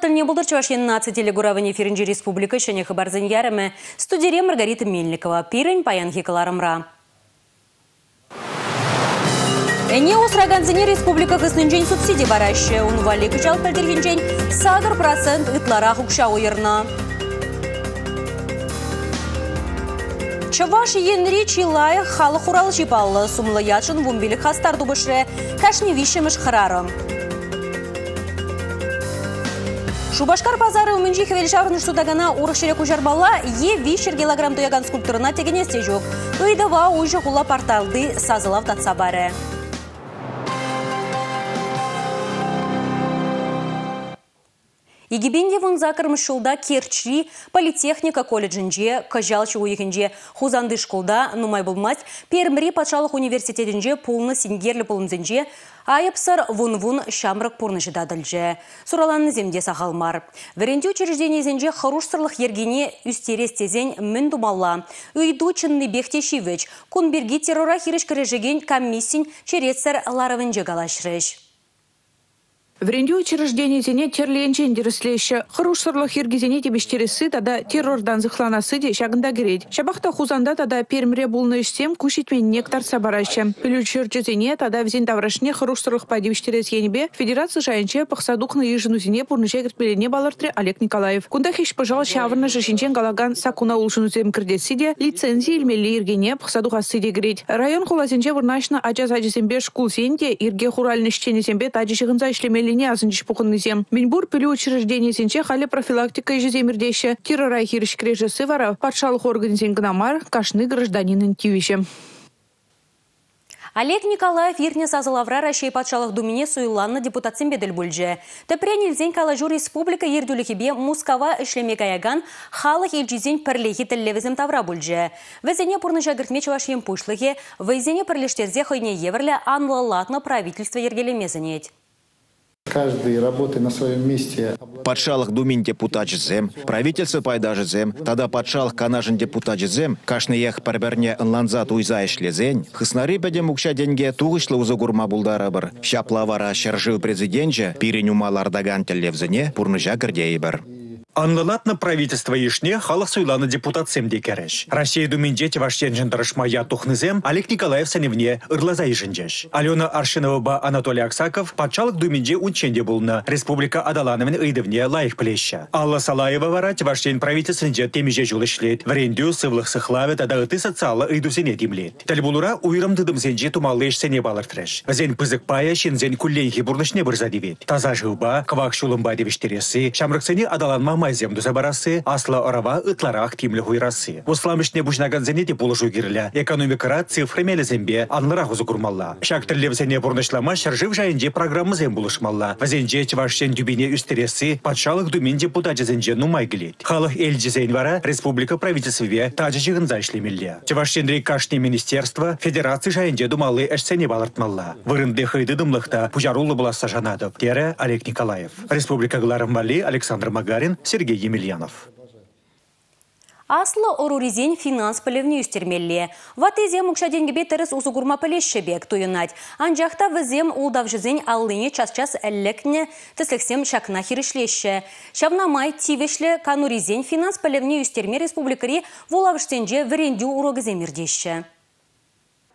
Вӑхӑт тӗлне пултӑр Чӑваш Ен наци телекуравӗн эфирӗнчи республика ҫӗнӗ хыпарсен ярӑмӗ. Студире Маргарита Мельникова. Пирӗн паянхи кӑларӑмра. Ӗне усракансене республика хыснинчен субсиди параҫҫӗ. Ун валли кӑҫал пӗлтӗрхинчен 8% ытларах укҫа уйӑрнӑ. Чӑваш Енри чи лайӑх халӑх хуралҫи паллӑ. Сумлӑ ятшӑн 15 хастар тупӑшрӗ. Кашни виҫҫӗмӗш хӗрарӑм. Шупашкар пасарӗ умӗнчи хӗвелҫаврӑнӑш сутакана урӑх ҫӗре куҫармалла е 300 килограмм туякан скульптурӑна тӗкӗнес те ҫук. Ыйтӑва уҫӑ хула порталти сасӑлав татса парӗ. 2018 ҫулта Керчьри политехника колледжӗнче, кӑҫал ҫу уйӑхӗнче Хусанти шкулта нумай пулмасть Пермьри патшалӑх университетӗнче пулнӑ синкерлӗ пулӑмсенче айӑпсӑр вун-вун ҫамрӑк пурнӑҫӗ татӑлчӗ. Сураланнисем те сахал мар. Вӗрентӳ учрежденийӗсенче хӑрушсӑрлӑх йӗркине ӳстерес тесен мӗн тумалла? Ыйту чӑннипех те ҫивӗч. Кун пирки террора хирӗҫ кӗрешекен комиссин черетсӗр ларӑвӗнче калаҫрӗҫ. Вӗрентӳ учрежденийӗсене тӗрлӗ енчен тӗрӗслеҫҫӗ. Хӑрушсӑрлӑх йӗркисене тивӗҫтересси тата террортан сыхланасси те ҫакӑнта кӗрет. Ҫапах та Хусанта тата Пермьре пулнӑ ӗҫсем ку ҫитменнине кӑтартса параҫҫӗ. Пӗлӳ ҫурчӗсене тата вӗсен таврашне хӑрушсӑрлӑхпа тивӗҫтерес енӗпе федераци шайӗнче пӑхса тухнӑ йышӑнусене пурнӑҫа кӗртмеллине палӑртрӗ Олег Николаев. Кунта хӗҫ-пӑшал ҫаврӑнӑшӗ ҫинчен калакан саккуна улшӑнусем кӗртесси те, лицензи илмелли йӗркене пӑхса тухасси те кӗрет. Район-хуласенче вырнаҫнӑ ача сачӗсемпе шкулсен те йӗрке хуралӗн ӗҫченӗсемпе тачӑ ҫыхӑнса ӗҫлемеллине асӑнчӗҫ пухӑннисем. Мӗнпур пӗлӳ учрежденийӗсенче халӗ профилактика ӗҫӗсем иртеҫҫӗ. Террора хирӗҫ кӗрешесси вара патшалӑх органӗсен кӑна мар, кашни гражданинӑн тивӗҫӗ. Олег Николаев иртнӗ сасӑлавра Раҫҫей Патшалӑх Думине суйланнӑ депутатсемпе тӗл пулчӗ. Тӗпрен илсен калаҫу республика ертӳлӗхӗпе Мускава ӗҫлеме каякан халӑх элчисен пӗрлехи тӗллевӗсем тавра пулчӗ. Вӗсене пурнӑҫа кӗртме Чӑваш Ен Пуҫлӑхӗ вӑйсене пӗрлештерсе хӑйне евӗрлӗ анлӑлатнӑ правительство йӗркелеме сӗнет. Каждый работает на своем месте. Патшалӑх Думин депутачӗсем, правительство пайташӗсем тата патшалӑх Канашӗн депутачӗсем кашниех пӗр-пӗрне ӑнланса туйса ӗҫлесен, хыснари пӗтӗм укҫа-тенке тухӑҫлӑ усӑ курма пултарӑпӑр. Ҫапла вара ҫӗршыв президенчӗ пирӗн ума лартакан тӗллевсене пурнӑҫа кӗртейӗпӗр. Анлӑлатнӑ правительство йышне халӑх суйланӑ депутатсем те кӗрӗҫ. Раҫҫей Думинче Чӑваш Еншӗн тӑрӑшма ят тухнисем Олег Николаев сӗнӗвне ырласа йышӑнчӗҫ. Алена Аршиновӑпа Анатолий Аксаков Патшалӑх Думинче унччен те пулнӑ, республика аталанӑвӗн ыйтӑвне лайӑх пӗлеҫҫӗ. Алла Салаева вара Чӑваш Ен правительствинче темиҫе ҫул ӗҫлет, вӗрентӳ, сывлӑх сыхлавӗ тата ытти социаллӑ ыйтусене тимлет. Тӗлпулура уйрӑм тытӑмсенче тумалли ӗҫсене палӑртрӗҫ. Вӗсен пысӑк пайӗ ҫынсен кулленхи пурнӑҫне пырса тивет. Таса шывпа, кӑвак ҫулӑмпа тивӗҫтересси, ҫамрӑксене аталанма майсем туса парасси, аслӑ ӑрӑва ытларах тимлӗх уйӑрасси. Услам ӗҫне пуҫӑнакансене те пулӑшу кирлӗ. Экономикӑра цифра мелӗсемпе анлӑрах усӑ курмалла. Ҫак тӗллевсене пурнӑҫлама ҫӗршыв шайӗнчи программӑсем пулӑшмалла. Вӗсенче Чӑваш Ен тӳпине ӳстересси Патшалӑх Думин депутачӗсенче нумай килет. Халӑх элчисен вара республика правительствипе тачӑ ҫыхӑнса ӗҫлемелле. Чӑваш Енри кашни министерство федераци шайӗнче тумалли ӗҫсене палӑртмалла. Вырӑнти хӑй тытӑмлӑх та пуҫаруллӑ пуласса шанатӑп, терӗ Олег Николаев. Республика кӑларӑм валли Александр Магарин, Сергей Емельянов. Аслӑ ӑрурисен финанс пӗлӗвне ӳстермелле. Ваттисем укҫа-тенкӗпе тӗрӗс усӑ курма пӗлеҫҫӗ пек туйӑнать. Анчах та вӗсем ултавҫӑсен аллине час-час лекнӗ тӗслӗхсем ҫакна хирӗҫлеҫҫӗ. Ҫавна май тивӗҫлӗ канурисен финанс пӗлӗвне ӳстерме республикӑри вулавӑшсенче вӗрентӳ урокӗсем иртеҫҫӗ.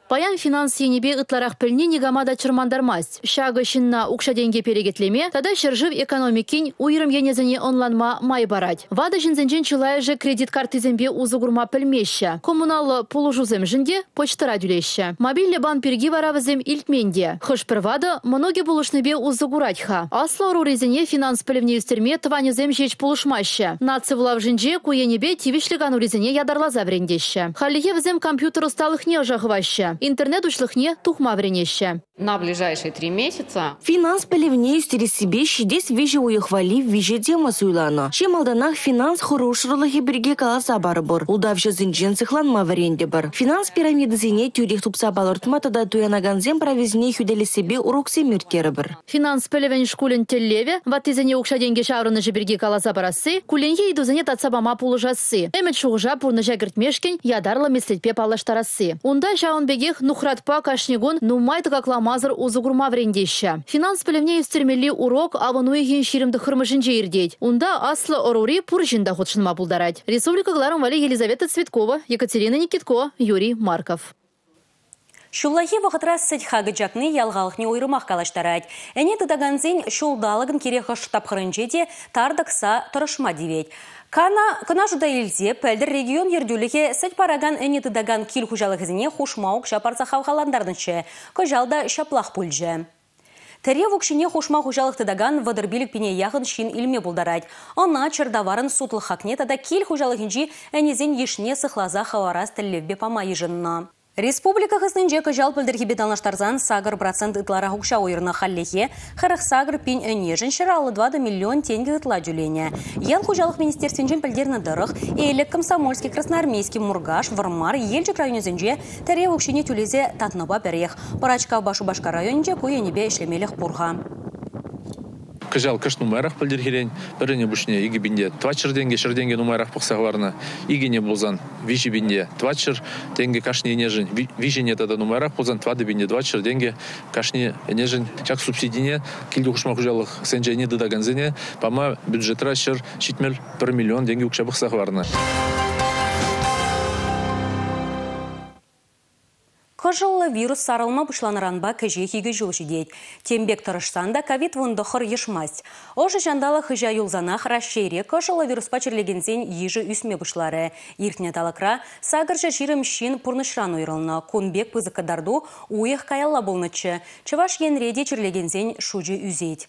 Паян финанс енӗпе ытларах пӗлни никама та чӑрмантармасть. Ҫакӑ ҫынна укҫа-тенке перекетлеме тата ҫӗршыв экономикин уйрӑм енӗсене ӑнланма май парать. Ватӑ ҫынсенчен чылайӑшӗ кредит карттисемпе усӑ курма пӗлмеҫҫӗ. Коммуналлӑ пулӑшусемшӗн те почтӑра тӳлеҫҫӗ. Мобильлӗ банк пирки вара вӗсем илтмен те. Хӑш-пӗр ватӑ мӑнукӗ пулӑшнипе усӑ курать-ха. Аслӑ ӑрурисене финанс пӗлӗвне ӳстерме тӑванӗсем ҫеҫ пулӑшмаҫҫӗ. Наци вулавӑшӗнче ку енӗпе тивӗҫлӗ канурисене ятарласа вӗрентеҫҫӗ. Хальлӗхе вӗсем компьютер ӑсталӑхне ӑша хываҫҫӗ, интернет уҫлӑхне тухма вӗренеҫҫӗ. На ближайшие 3 месяца. Финанс пӗлӗвне ӳстерессипе ҫитес 3 уйӑх валли 3 тема суйланӑ. Чи малтанах финанс хӑрушсӑрлӑхӗ пирки каласа парӑпӑр. Ултавҫӑсенчен сыхланма вӗрентӗпӗр. Финанс пирамидисене тӳрех тупса палӑртма тата туянакансен прависене хӳтӗлессипе уроксем ирттерӗпӗр. Финанс пӗлӗвӗн шкулӗн тӗллевӗ – ваттисене укҫа-тенкӗ ҫаврӑнӑшӗ пирки каласа парасси, кулленхи ыйтусене татса пама пулӑшасси, ӗмӗт-шухӑша пурнӑҫа кӗртмешкӗн ятарлӑ меслетпе паллаштарасси. Унта ҫавӑн пекех пекех нухратпа кашни кун нумай тӑкакламасӑр усӑ курма вӗрентеҫҫӗ. Финанс пӗлӗвне ӳстермелли урок авӑн уйӑхӗн 29-мӗшӗнче иртет. Унта аслӑ ӑрури пур ҫын та хутшӑнма пултарать. Республика кӑларӑм валли Елизавета Цветкова, Екатерина Никитко, Юрий Марков. Ҫуллахи вӑхӑтра сӗт хакӗ чакни ял халӑхне уйрӑмах калаҫтарать. Ӗне тытакансен ҫулталӑкӑн кирек хӑш тапхӑрӗнче те тар тӑкса тӑрӑшма тивет. Кӑна шута илсе пӗлтӗр регион ертӳлӗхӗ сӗт паракан ӗне тытакан кил хуҫалӑхӗсене хушма укҫа парса хавхалантарнӑччӗ. Кӑҫал та ҫаплах пулчӗ. Тӗрев укҫине хушма хуҫалӑх тытакан 35 пине яхӑн ҫын илме пултарать. Ӑна чӗртаварӑн сутлӑх хакне тата кил хуҫалӑхӗнчи ӗнесен йышне сыхласа хӑварас тӗллевпе пама йышӑннӑ. Республика хыснинче кӑҫал пӗлтӗрхипе танлаштарсан 8% ытларах укҫа уйӑрнӑ. Хальлӗхе 48 пин ӗнешӗн 154 миллион тенкӗ ытла тӳленӗ. Ял хуҫалӑх министерствинчен пӗлтернӗ тӑрӑх, Элӗк, Комсомольски, Красноармейски, Муркаш, Вӑрмар, Елчӗк районӗсенче тӗрев укҫине тӳлесе татнӑпа пӗрех. Пӑрачкавпа Шупашкар районӗнче ку енӗпе ӗҫлемелӗх пур-ха. Кӑҫал кӑшт нумайрах пӗлтӗрхирен, пӗр ӗне пуҫне 2400 тенкӗ, 100 тенкӗ нумайрах пӑхса хӑварнӑ. Икӗ ӗне пулсан 3400 тенкӗ кашни ӗнешӗн, виҫӗ ӗне тата нумайрах пулсан 4400 тенкӗ кашни ӗнешӗн. Ҫак субсидине килти хушма хуҫалӑхсенче ӗне тытакансене пама бюджетра 171 миллион тенкӗ укҫа пӑхса хӑварнӑ. Кӑшӑллӑ вирус сарӑлма пуҫланӑранпа кӗҫех 2 ҫул ҫитет. Тем пек тӑрӑшсан та ковид-19 йӑшмасть. Ӑшӑ ҫанталӑк хыҫа юлсанах Раҫҫейре кӑшӑллӑ вируспа чирлекенсен йышӗ ӳсме пуҫларӗ. Иртнӗ талӑкра 820 ҫын пурнӑҫран уйрӑлнӑ. Кун пек пысӑк кӑтарту уйӑх каялла пулнӑччӗ. Чӑваш Енре те чирлекенсен шучӗ ӳсет.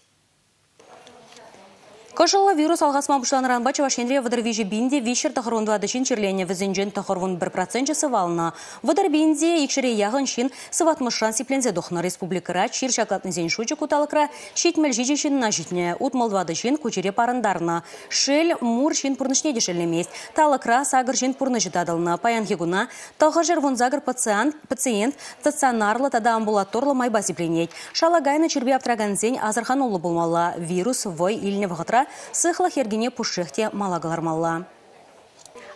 Кӑшӑллӑ вирус алхасма пуҫланӑранпа Чӑваш Енре 33 пин те 394 ҫын чирленӗ, вӗсенчен 91% сывалнӑ. 30 пин те икҫӗре яхӑн ҫын сыватмӑшран сипленсе тухнӑ. Республикӑра чир ҫаклатнисен шучӗ ку талӑкра 77 ҫынна ҫитнӗ. 64 ҫын ку чире парӑнтарнӑ. Шел, мур ҫын пурнӑҫне те шеллемест. Талӑкра 8 ҫын пурнӑҫӗ татӑлнӑ. Паянхи куна 918 пациент стационарлӑ тата амбулаторлӑ майпа сипленет. Шала кайнӑ чирпе аптракансен асӑрхануллӑ пулмалла. Вирус вӑй илнӗ вӑхӑтра сыхлӑх йӗркине пушшех те мала кӑлармалла.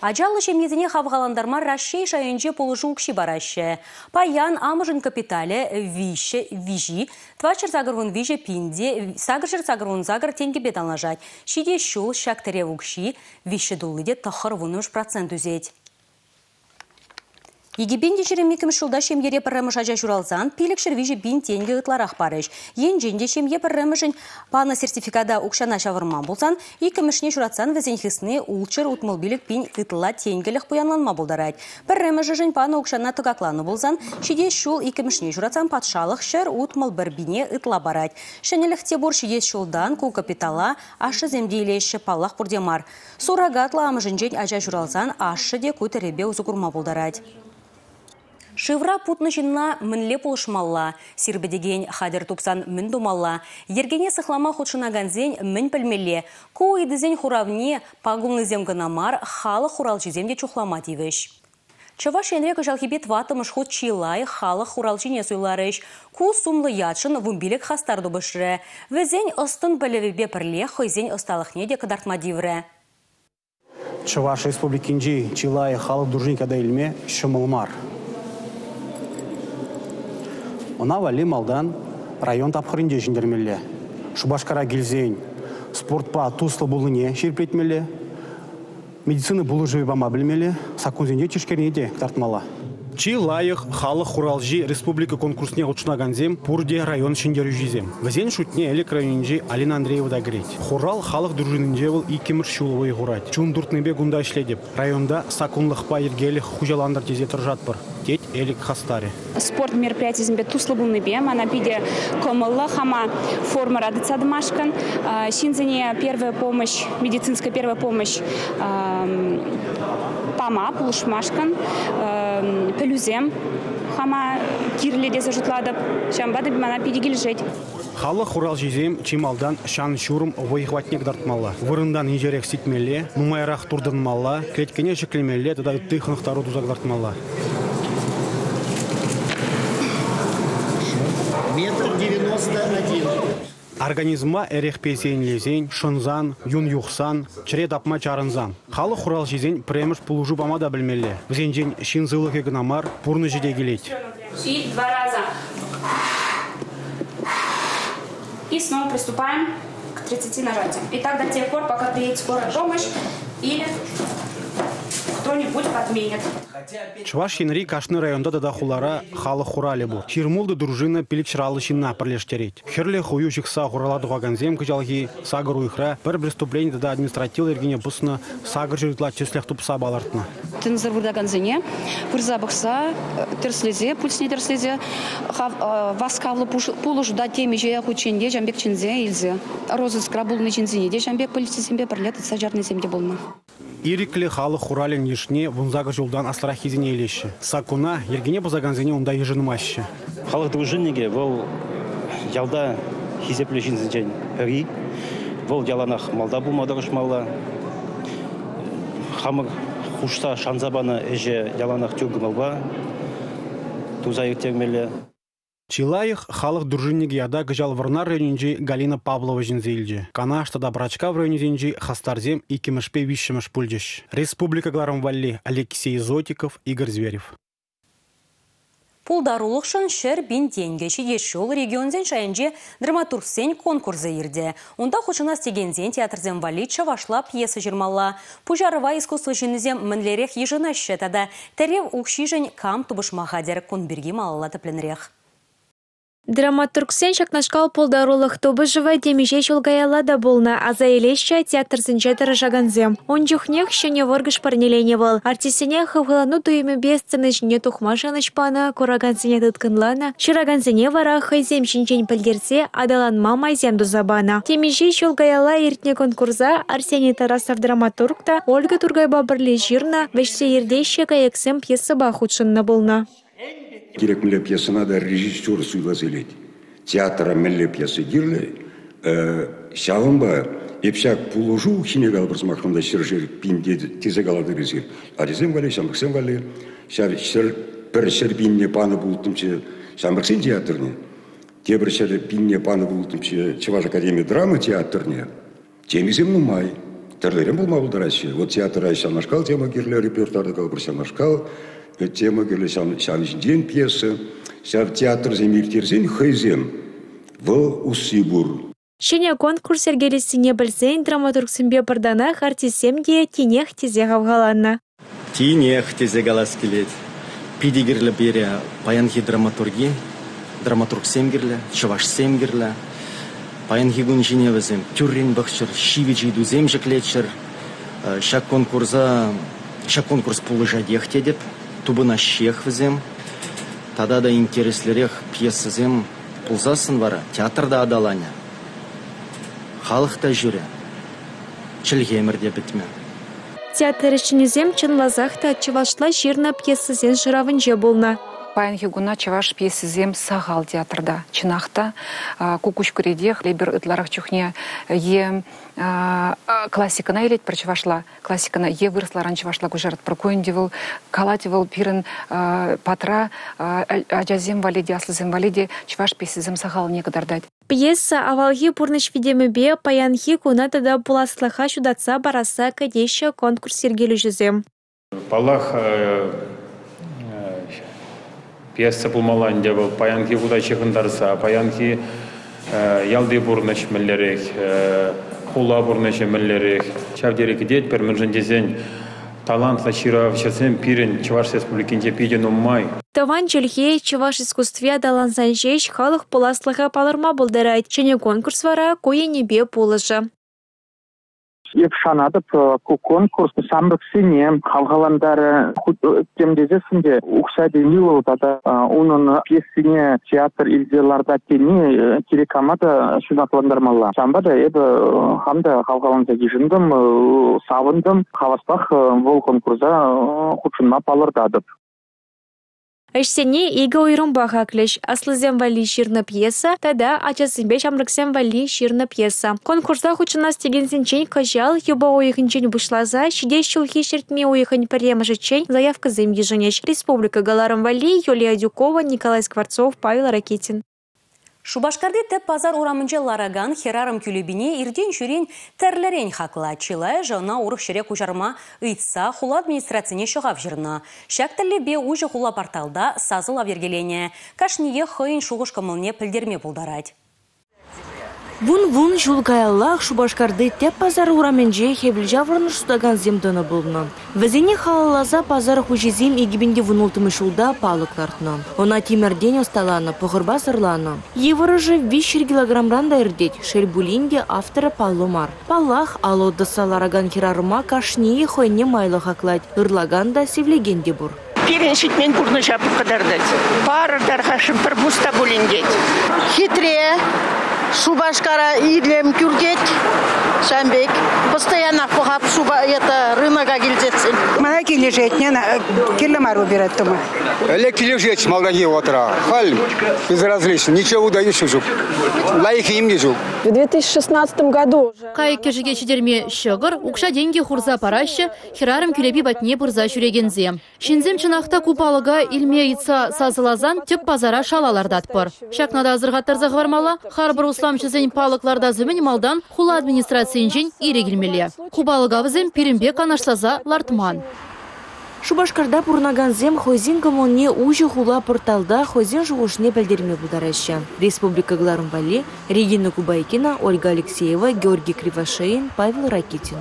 Ачаллӑ ҫемьесене хавхалантарма Раҫҫей шайӗнче пулӑшу укҫи параҫҫӗ. Паян амӑшӗн капиталӗ 3 виҫи 483 пин те 888 тенкӗпе танлашать. Ҫитес ҫул ҫак тӗрев укҫи 3 тулли те 90% ӳсет. 2022 ҫулта ҫемьере пӗрремӗш ача ҫуралсан 503 пин тенкӗ ытларах парӗҫ. Енчен те ҫемье пӗрремӗшӗн панӑ сертификата укҫана ҫавӑрман пулсан, иккӗмӗшне ҫуратсан вӗсен хысни 665 пин ытла тенкӗлӗх пуянланма пултарать. Пӗрремӗшӗшӗн панӑ укҫана тӑкакланӑ пулсан, ҫитес ҫул иккӗмӗшне ҫуратсан патшалӑх 161 пине ытла парать. Ҫӗнӗлӗх те пур, ҫитес ҫултан ку капитала ашшӗсем те илеҫҫӗ, паллах пурте мар. Суррогатлӑ амӑшӗнчен ача ҫуралсан ашшӗ те ку тӗревпе усӑ курма пултарать. Шывра путнӑ ҫынна мӗнле пулӑшмалла? Сирпӗтекен хатӗр тупсан мӗн тумалла? Йӗркене сыхлама хутшӑнакансен мӗн пӗлмелле? Ку ыйтусен хуравне пакунлисем кӑна мар, халӑх хуралҫисем те чухлама тивӗҫ. Чӑваш Енре кӑҫалхипе 4-мӗш хут чи лайӑх халӑх хуралҫине суйларӗҫ. Ку сумлӑ ятшӑн 15 хастар тупӑшрӗ. Вӗсен ӑс-тӑн пӗлӗвӗпе пӗрлех хӑйсен ӑсталӑхне те кӑтартма тиврӗ. Чӑваш Республикинчи чи лайӑх халӑх дружинник ята илме ҫӑмӑл мар. Ӑна валли малтан район тапхӑрӗнче ҫӗнтермелле. Шупашкара килсен спортпа туслӑ пулнине ҫирӗплетмелле. Медицина пулӑшӑвӗ пама пӗлмелле, саккунсенче тишкерни те кӑтартмалла. Чи лайӑх халӑх хуралҫи республика конкурсне хутшӑнакансем пурте район ҫӗнтерӳҫисем. Вӗсен шутне Элӗк районӗнчи Алина Андреева та кӗрет. Хурал халӑх дружининче вӑл 2-мӗш ҫул вӑй хурать. Чун туртнипе кунта ӗҫлетӗп. Районта саккунлӑхпа йӗркелӗх хуҫалантӑр тесе тӑрӑшатпӑр, тет Элӗк хастарӗ. Спорт мероприятийӗсемпе туслӑ пулнипе мана питӗ кӑмӑллӑ, хама формӑра тытса тӑмашкӑн. Ҫынсене первая помощь, медицинская первая помощь пама, пулӑшмашкӑн пӗлӳсем хама кирлӗ тесе шутлатӑп. Ҫавӑнпа та мана питӗ килӗшет. Халӑх хуралҫисем чи малтан ҫан-ҫурӑм вӑй-хӑватне кӑтартмалла. Вырӑнтан инҫерех сикмелле, нумайрах туртӑнмалла, клеткене ҫӗклемелле тата ытти хӑнӑхтару туса кӑтартмалла. 1,91 м. Организма эрехпе сиенлесен, шӑнсан, юн юхсан, чӗре тапма чарӑнсан. Халӑх хуралҫисен пӗрремӗш пулӑшу пама та пӗлмелле. Вӗсенчен ҫын сывлӑхӗ кӑна мар, пурнӑҫӗ те килет. И два раза. И снова приступаем к 30 нажатиям. И так до тех пор, пока приедет скорая помощь или кто-нибудь подменит. Чӑваш Енри кашни районта тата хулара халӑх хуралӗ пур. 26 дружина 550 ҫынна пӗрлештерет. Хӗрлӗ хӑю ҫыхса хурала тухакансем кӑҫалхи сакӑр уйӑхра пӗр преступлени тата административлӑ йӗркене пӑснӑ 800 ытла тӗслӗх тупса палӑртнӑ. Тӗнсӗр выртакансене пырса пӑхса, тӗрӗслесе, пульсне тӗрӗслесе, васкавлӑ пулӑшу та темиҫе хутчен те ҫавӑн пек чӗнсе илсе. Розыскра пулнӑ ҫынсене те ҫавӑн пек полицисемпе пӗрле тытса чарнисем те пулнӑ. Ирӗклӗ халӑх хуралӗн йышне 18 ҫултан аслӑраххисене илеҫҫӗ. Саккуна йӗркене пӑсакансене унта йышӑнмаҫҫӗ. Халӑх дружинникӗ вӑл ялта хисеплӗ ҫынсенчен пӗри. Вӑл яланах малта пулма тӑрӑшмалла. Хамӑр хушса шанса панӑ ӗҫе яланах тӳр кӑмӑлпа туса ирттермелле. Чи лайӑх халӑх дружинникӗ ята кӑҫал Вӑрнар районӗнчи Галина Павлова ҫӗнсе илчӗ. Канаш тата Пӑрачкав районӗсенчи хастарсем иккӗмӗшпе виҫҫӗмӗш пулчӗҫ. Республика кӑларӑм валли Алексей Зотиков, Игорь Зверев. Пултарулӑхшӑн 100 000 тенкӗ. Ҫитес ҫул регионсен шайӗнче драматургсен конкурсӗ иртӗ. Унта хутшӑнас текенсен театрсем валли чӑвашла пьеса ҫырмалла. Пуҫарӑва искусство ҫыннисем мӗнлерех йышӑнаҫҫӗ тата тӗрев укҫишӗн кам тупӑшма хатӗр, кун пирки малалла тӗплӗнрех. Драматургсен ҫакнашкал пултарулӑх тупӑшӑвӗ темиҫе ҫул каялла та пулнӑ, аса илеҫҫӗ театрсенче тӑрӑшакансем. Ун чухнех ҫӗнӗ вӑркӑш парнеленӗ вӑл. Артистсене хавхалану туйӑмӗпе сцена ҫине тухма шанӑҫ панӑ, куракансене тыткӑнланӑ, ҫыракансене вара хӑйсем ҫинчен пӗлтерсе аталанма майсем туса панӑ. Темиҫе ҫул каялла иртнӗ конкурса Арсений Тарасов драматург та Ольга Тургайпа пӗрле ҫырнӑ «Вӗҫсе иртеҫҫӗ кайӑксем» пьесӑпа хутшӑннӑ пулнӑ. Кирек мӗнле пьесӑна та режиссер суйласа илет. Театра мӗнле пьеса кирлӗ, ҫавӑнпа эп ҫак пулӑшу укҫине калӑпӑр сӑмахран та ҫӗршер пин тесе калатӑр эсир. Ачасем валли, ҫамрӑксем валли ҫав ҫӗр пӗр 100 000-не панӑ пулӑттӑмччӗ ҫамрӑксен театрне, тепӗр 100 000-не панӑ пулӑттӑмччӗ Чӑваш академи драма театрне. Темисем нумай, тӗрлӗрен пулма пултараҫҫӗ. Вот театра ҫавнашкал тема кирлӗ, репертуарта калӑпӑр ҫавнашкал тема кирлӗ, ҫавӑн ҫинчен пьеса. Ҫав театрсем ирттерсен хӑйсем вӑл усси пур. Ҫӗнӗ конкурс йӗркелессине пӗлсен драматургсемпе пӗр танах артистсем те тинех тесе хавхаланнӑ. Тинех тесе калас килет. Питӗ кирлӗ пире паянхи драматурги, драматургсем кирлӗ, чӑвашсем кирлӗ. Паянхи кун ҫине вӗсем тӳррӗн пӑхчӑр, ҫивӗч ыйтусем ҫӗклеччӗр. Ҫак конкурса, ҫак конкурс пулӑшатех тетӗп, тупӑнаҫҫех вӗсем. Тата та интереслӗрех пьесӑсем пулсассӑн вара театр та аталанӗ, халӑх та ҫӳрӗ, чӗлхемӗр те пӗтмӗ. Театр ӗҫченӗсем чӑнласах та чӑвашла ҫырнӑ пьесӑсен шыравӗнче пулнӑ. Паянхи куна чӑваш пьесисем сахал театрта. Чӑнах та, ку куҫкӗретех эпир ытларах чухне е классикӑна илетпӗр чӑвашла, классикӑна е вырӑсларан чӑвашла куҫаратпӑр. Ку ӗнтӗ вӑл калать вӑл пирӗн патра ачасем валли те, аслисем валли те чӑваш пьесисем сахалне кӑтартать. Пьеса авалхи пурнӑҫ витӗмӗпе паянхи куна тата пуласлӑха ҫутатса парасса кӗтеҫҫӗ конкурс йӗркелӳҫисем. Паллах, пьеса пулмалла ӗнтӗ вӑл паянхи куна ҫыхӑнтарса, паянхи ялти пурнӑҫ мӗнлерех, хула пурнӑҫӗ мӗнлерех. Ҫав тери кӗтетпӗр, мӗншӗн тесен талантлӑ ҫыравҫӑсем пирӗн Чӑваш Республикинче питӗ нумай. Тӑван чӗлхе, чӑваш искусстви аталансан ҫеҫ халӑх пуласлӑха палӑрма пултарать. Ҫӗнӗ конкурс вара ку енӗпе пулӑшӗ. Эп шанатӑп, ку конкурс ҫамрӑксене хавхалантарӗ. Тем тесессӗн те укҫа тени вӑл тата унӑн пьесине театр илсе лартать тени кирек кама та ҫунатлантармалла. Ҫавӑнпа та эпӗ хам та хавхаланса йышӑнтӑм, савӑнтӑм. Хаваспах вӑл конкурса хутшӑнма палӑртатӑп. Ӗҫсене икӗ уйрӑмпа хаклӗҫ: аслисем валли ҫырнӑ пьеса тата ачасемпе ҫамрӑксем валли ҫырнӑ пьеса. Конкурса хутшӑнас текенсенчен кӑҫал юпа уйӑхӗнчен пуҫласа ҫитес ҫулхи ҫӗртме уйӑхӗн 1-мӗшӗччен заявкӑсем йышӑнӗҫ. Республика кӑларӑм валли Юлия Адюкова, Николай Скворцов, Павел Ракитин. Шупашкарти тӗп пасар урамӗнче ларакан хӗрарӑм кӳлепине иртен-ҫӳрен тӗрлӗрен хаклать. Чылайӑшӗ ӑна урӑх ҫӗре куҫарма ыйтса хула администрацине ҫӑхав ҫырнӑ. Ҫак тӗллевпе уҫӑ хула порталта сасӑлав йӗркеленӗ. Кашниех хӑйӗн шухӑш-кӑмӑлне пӗлтерме пултарать. Вун-вун ҫул каяллах Шупашкарти тӗп пасар урамӗнче хӗвелҫаврӑнӑш сутакансем тӑнӑ пулнӑ. Вӗсене халалласа пасар хуҫисем 2016 ҫулта палӑк лартнӑ. Ӑна тимӗртен ӑсталанӑ, пӑхӑрпа сӑрланӑ. Йывӑрӑшӗ 300 килограмран та иртет, шел пулин те авторӗ паллӑ мар. Паллах, алӑ тӑсса ларакан хӗрарӑма кашнийӗ хӑйне майлӑ хаклать, ырлакан та, сивлекен те пур. Пирӗн ҫитмен пурнӑҫа кӑтартать. Парӑр тархасшӑн пӗр пус та пулин тет. Хитре Шупашкара илем кӳртет. Ҫавӑн пек постоянно пӑхап это рынока килсессӗн. Мана килӗшет, кирлӗ мар убирать тума. Ӗлӗк килӗшет малтанхи вӑхӑтра. Халь безразлично, ничего выдающего ҫук. Лайӑх им те ҫук. В 2016 году Кайӑк-кӗшӗке ҫитерме ҫӑкӑр, укҫа-тенкӗ хурса параҫҫӗ, хӗрарӑм кӳлепи патне пырса ҫӳрекенсем. Ҫынсем чӑнах та ку палӑка илме ыйтса сасӑласан тӗп пасара шала лартатпӑр. Ҫакна та асӑрхаттарса хӑвармалла, харпӑр усламҫӑсен палӑк лартас умӗн малтан хула администрацийӗнчен ирӗк илмелле. Ку палӑка вӗсем пирӗнпе канашласа лартман. Шупашкарта пурӑнакансем хӑйсен кӑмӑлне уҫӑ хула порталта хӑйсен шухӑшне пӗлтерме пултараҫҫӗ. Республика кӑларӑм валли Регина Кубайкина, Ольга Алексеева, Георгий Кривошеин, Павел Ракитин.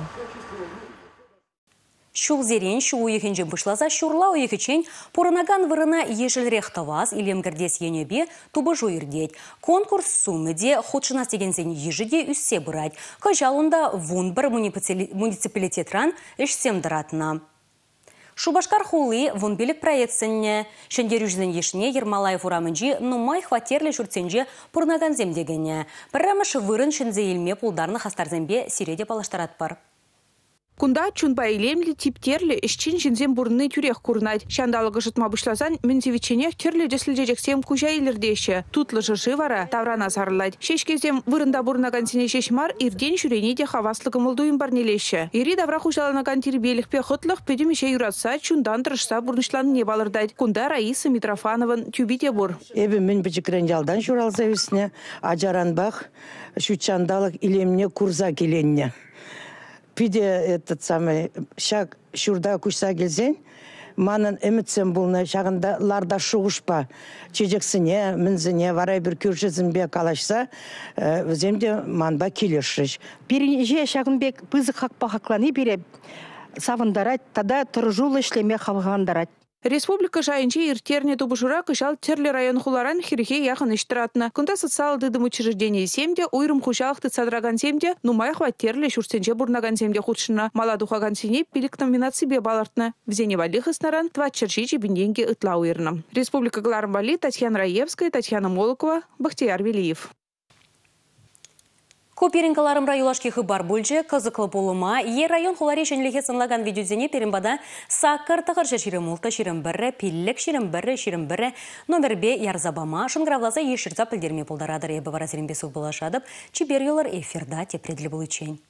Ҫулсерен ҫу уйӑхӗнчен пуҫласа ҫурла уйӑхӗччен пурӑнакан вырӑна ешӗлрех тӑвас, илем кӗртес енӗпе тупӑшу иртет. Конкурс сумӗ те, хутшӑнас текенсен йышӗ те ӳссе пырать. Кӑҫал унта 11 муниципалитетран ӗҫсем тӑратнӑ. Шупашкар хули 15 проект сӗннӗ. Ҫӗнтерӳҫӗсен йышне Ермолаев урамӗнчи нумай хваттерлӗ ҫуртсенче пурӑнакансем те кӗнӗ. Пӗрремӗш вырӑн ҫӗнсе илме пултарнӑ хастарсемпе сире те паллаштаратпӑр. Кунта чунпа илемлӗ, типтерлӗ, ӗҫчен ҫынсем пурӑнни тӳрех курӑнать. Ҫанталӑк ӑшӑтма пуҫласан мӗн сивӗчченех тӗрлӗ тӗслӗ чечексем куҫа илӗртеҫҫӗ. Тутлӑ шӑрши вара таврана сарӑлать. Ҫеҫкесем вырӑнта пурӑнакансене ҫеҫ мар, иртен-ҫӳрене те хаваслӑ кӑмӑл-туйӑм парнелеҫҫӗ. Йӗри-тавра хуҫаланакан тирпейлӗхпе хӑтлӑх пӗтӗм ӗҫе юратса, чунтан тӑрӑшса пурнӑҫланине палӑртать. Кунта Раиса Митрофанован тӳпи те пур. Эпӗ мӗн пӗчӗкрен ялтан ҫуралса ӳснӗ, ачаранпах ҫут ҫанталӑк илемне курса киленнӗ. Питӗ этот самый ҫак ҫурта куҫса килсен манӑн ӗмӗтсем пулнӑ ҫакӑнта лартас шухӑшпа чечексене, мӗнсене вара эпир кӳршӗсемпе калаҫса вӗсем те манпа килӗшрӗҫ. Пирӗн ӗҫе ҫакӑн пек пысӑк хакпа хаклани пире савӑнтарать тата тӑрӑшуллӑ ӗҫлеме хавхалантарать. Республика шайӗнче ирттернӗ тупӑшура кӑҫал тӗрлӗ район-хуларан хӗрӗхе яхӑн ӗҫ тӑратнӑ. Кунта социаллӑ тытӑм учрежденийӗсем те, уйрӑм хуҫалӑх тытса тӑракансем те, нумай хваттерлӗ ҫуртсенче пурӑнакансем те хутшӑннӑ. Мала тухакансене пилӗк номинаципе палӑртнӑ. Вӗсене валли хыснаран 407 пин тенкӗ ытла уйӑрнӑ. Республика кӑларӑм валли Татьяна Раевская, Татьяна Молокова, Бахтияр Велиев. Ку пирӗн кӑларӑмра юлашки хыпар пулчӗ. Кӑсӑклӑ пулӑма е район-хулари ҫӗнӗлӗхе сӑнлакан видеосене пирӗн пата саккӑр тӑхӑрҫӑ 26 21 пиллӗк 21 21 номерпе ярса пама, шӑнкӑравласа е ҫырса пӗлтерме пултаратӑр. Эпӗ вара сирӗнпе сывпуллашатӑп. Чипер юлӑр эфирта тепре тӗл пуличчен.